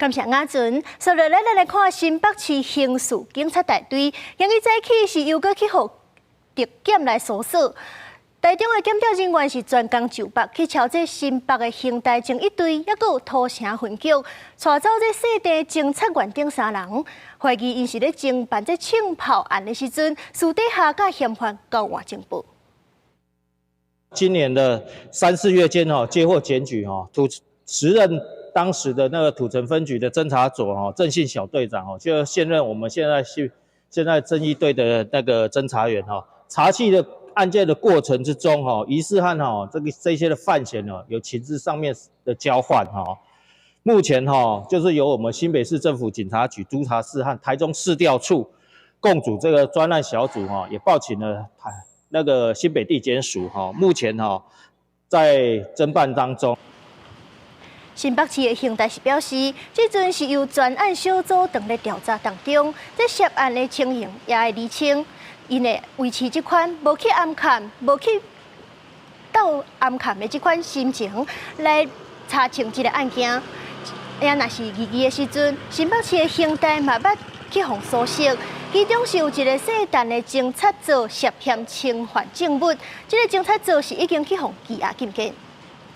感謝雅準，接落來咱來看新北市刑事警察大隊，今日早起是又閣去予特檢來搜索。台中的檢調人員是專工就北去抄這新北的刑大偵一隊，抑閣有土城分局，帶走這細地偵察員等三人，懷疑𪜶是咧偵辦這槍炮案的時陣，私底下佮嫌犯交換情報。今年的三四月間，哈，接獲檢舉，哈，土時任當時的那個土城分局的偵查組，哈，鄭姓小隊長，哦，就現任我們現在是現在偵一隊的那個偵查員，哈，查緝的案件的過程之中，哈，疑似和哈這個這些的犯嫌呢有情資上面的交換，哈，目前哈就是由我們新北市政府警察局督察室和台中市調處共組這個專案小組，哈，也報請了台那個新北地檢署，哈，目前哈在偵辦當中。新北市的刑大是表示，這陣是由專案小組正咧調查當中，這涉案的情形也會釐清。𪜶會維持這款無去暗崁、無去鬥暗崁的這款心情來查清這个案件。也若是異議的時陣，新北市的刑大嘛捌去予搜索，其中是有一个姓陳的偵察組涉嫌侵犯證物，這个偵察組是已經去予羈押禁見。